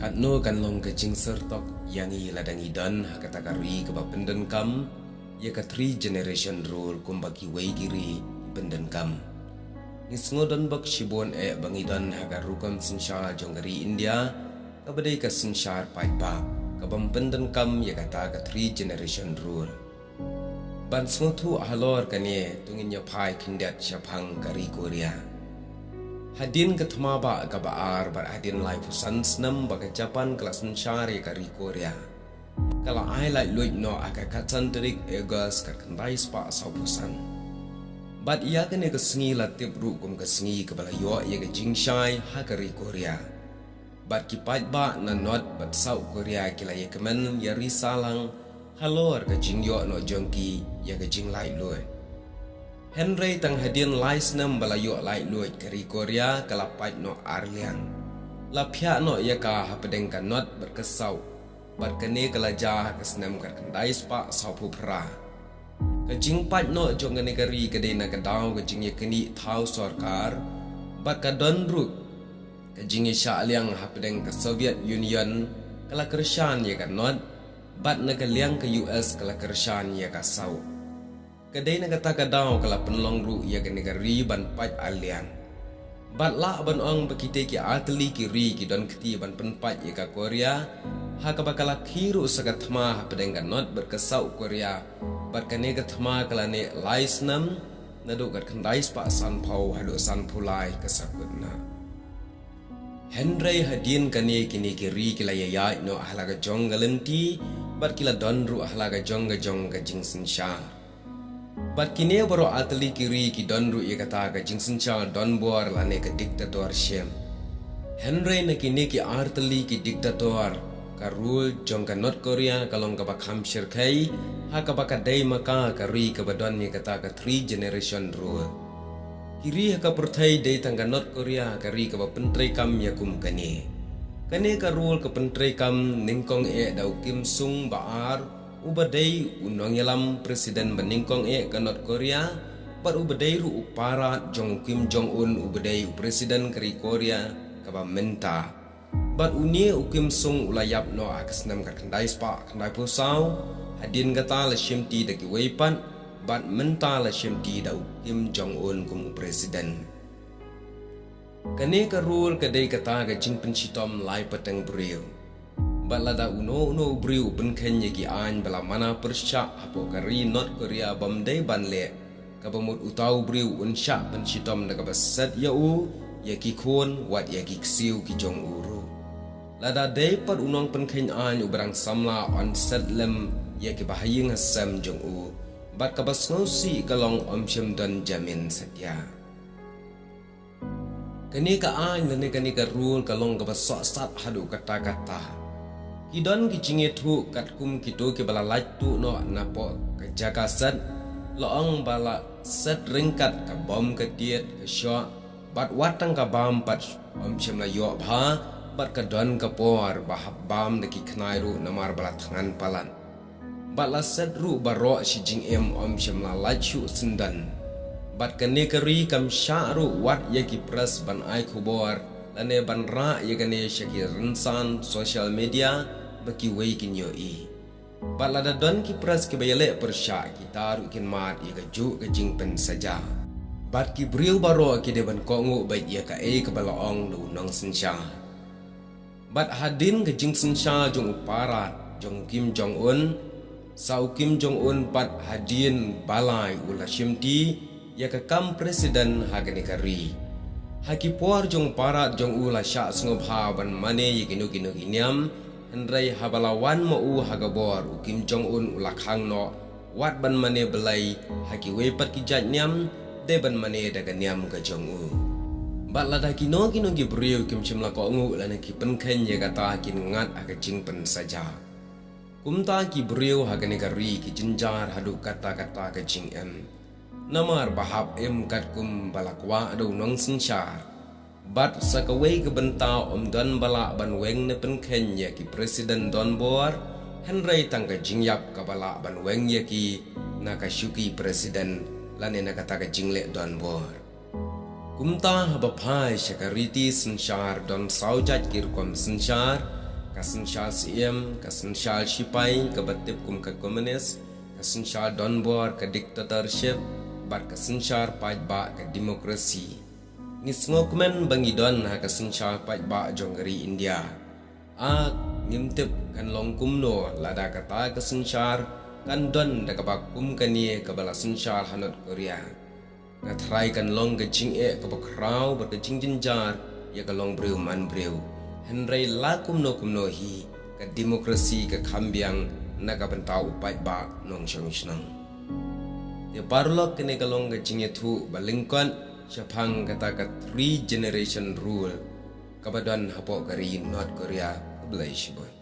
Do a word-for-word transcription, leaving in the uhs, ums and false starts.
Katno kan long ka jingsyrtok ïa ngi lada ngi don ha kata ka ri kaba pyndonkam ïa ka three generation rule kumba kiwei ki ri pyndonkam. Ngi sngew donbok shibun eh ba ngi don ha ka rukom synshar jong ka ri India, kaba dei ka synshar paidbah, kaba ym pyndonkam ïa kata ka three generation rule. Ban sngewthuh halor kane, to ngin ïa phai khyndiat shaphang ka ri Korea. Hadien ka thma bah kaba ar bad hadien laiphew san snem ba ka Japan ka la synshar ïa ka ri Korea, ka la ai laitluid noh ha ka khatsan tarik August ka khyndai spah sawphew san. Bad ïa kane ka sngi la tip ruh kum ka sngi kaba la ïoh ïa ka jingshai ha ka ri Korea. Bad ki paidbah na North bad South Korea ki la ïakmen ïa ri sahlang halor ka jingïoh noh jong ki ïa ka jinglaitluid. Hynrei tang hadien lai snem ba la ïoh laitluid, ka ri Korea ka la pait noh ar liang. La phiah noh ïa ka hapdeng ka North bad ka South. Bad kane ka la jia ha ka snem ka khyndai spah sawphew phra. Ka jingpait noh jong kane ka ri ka dei na ka daw ka jingïaknieh thaw sorkar, bad ka don ruh ka jingïashah liang hapdeng ka Soviet Union ka la kyrshan ïa ka North, bad na ka liang ka U S ka la kyrshan ïa ka South. Ka dei na kata ka daw ka la pynlong ruh ïa kane ka ri ban pait ar liang. Bad lah ban ong ba kitei ki artylli ki ri ki don kti ban pynpait ïa ka Korea, ha kaba ka la khie ruh sa ka thma hapdeng ka North bad ka South Korea. Bad kane ka thma ka la neh lai snem, naduh ka khyndai spah sanphew haduh sanphew lai ka sakut na. Hynrei hadien kane kine ki ri ki la ïaid noh ha la ka jong ka lynti, bad ki la don ruh ha la ka jong ka jong ka jingsynshar. Bad kine baroh artylli ki ri ki don ruh ïa kata ka jingsynshar donbor lane ka dictatorship. Hynrei na kine ki artylli ki dictator, ka rule jong ka North Korea ka long kaba kham shyrkhei, ha kaba ka dei ma ka ka ri kaba don ïa kata ka three generation rule. Ki ri ha ka pyrthei dei tang ka North Korea ka ri kaba pyntreikam ïa kum kane. Kane ka rule ka pyntreikam nyngkong eh da u Kim Sung ba ar, uba dei u nongïalam president ba nyngkong eh ka North Korea, bad uba dei ruh u parad jong u Kim Jong Un uba dei u president ka ri Korea kaba mynta. Bad une u Kim Sung u la ïap noh ha ka snem ka khyndai spah khyndaiphew saw, hadien kata la shimti da kiwei pat, bad mynta la shimti da u Kim Jong Un kum u president. Kane ka rule ka dei kata ka jingpynshitom lai pateng briew. Bad lada uno uno u briew u pynkheiñ ïa ki aiñ ba la mana pyrshah hapoh ka ri North Korea bym dei ban leh, kaba mut uta u briew un shah pynshitom da kaba set ïa u, ïa ki khun, wat ïa ki ksiew ki jong u ruh. Lada dei pat u nongpynkheiñ aiñ uba dang samla yn set lem ïa ki bahaïing hasem jong u, bad kaba sngewsih ka long ym shym don jamin satia. Kane ka aiñ lane kane ka rule ka long kaba sohsat haduh katta katta. Ki don ki jingïathuh katkum kito kiba la lait tuh noh napoh ka jaka set, la ong ba la set ryngkat ka bom ka tied ka shoh, bad wat tang ka bam pat ym shym la ïoh bha, bad ka don ka por ba hap bam da ki khnai ruh namar ba la thngan palat. Bad la set ruh baroh shi jingim ym shym la lait shuh syndon. Bad kane ka ri kam shah ruh wat ïa ki press ban ai khubor, lane ban rah ïa kane sha ki rynsan social media, ba kiwei kin ïohi. Bad lada don ki press kiba ïaleh pyrshah kita ruh kin mad ïa kajuh ka jingpynsaja. Bad ki briew baroh ki dei ban kohnguh beit ïa kaei kaba la ong da u nongsynshar. Bad hadien ka jingsynshar jong u parad, jong u Kim Jong Un, sa u Kim Jong Un pat hadien ba lai u la shimti ïa ka kam president ha kane ka ri. Ha ki por jong u parad jong u la shah sngewbha ban mane ïa kino kino ki niam, hynrei haba la wan ma u ha ka bor u Kim Jong Un u la khang noh, wat ban mane blei ha kiwei pat ki jait niam, dei ban mane da ka niam ka jong u. Bad lada kino kino ki briew kim shym la kohnguh lane ki pynkheiñ ïa kata kin ngat ha ka jingpynsaja. Kumta ki briew ha kane ka ri ki jynjar haduh katta katta ka jingim. Namar ba hap im katkum ba la kwah da u nongsynshar. Bad sa kawei ka bynta ym don ba lah ban weng ne pynkheiñ ïa ki president donbor, hynrei tang ka jingïap kaba lah ban weng ïa ki na ka shuki president lane na kata ka jingleh donbor. Kumta haba phai sha ka riti synshar don saw jait ki rukom synshar, Ka synshar siem, ka synshar shipai kaba tip kum ka komunis, ka synshar donbor ka dictatorship, bad ka synshar paidbah ka demokrasi. Ngi sngewkmen ba ngi don ha ka synshar paidbah jong ka ri India. A, ngim tip kan long kumno lada kata ka synshar kan don da kaba kum kane kaba la synshar ha North Korea. Nga tharai kan long ka jingeh kaba khraw bad ka jingjynjar ïa ka longbriew manbriew. Hynrei la kumno kumno hi, ka demokrasi ka kham biang na ka bynta u paidbah nongshong shnong. Te paralok, kane ka long ka jingïathuh ba lyngkot shaphang kata ka three generation rule kaba don hapoh ka ri North Korea. Khublei shibun.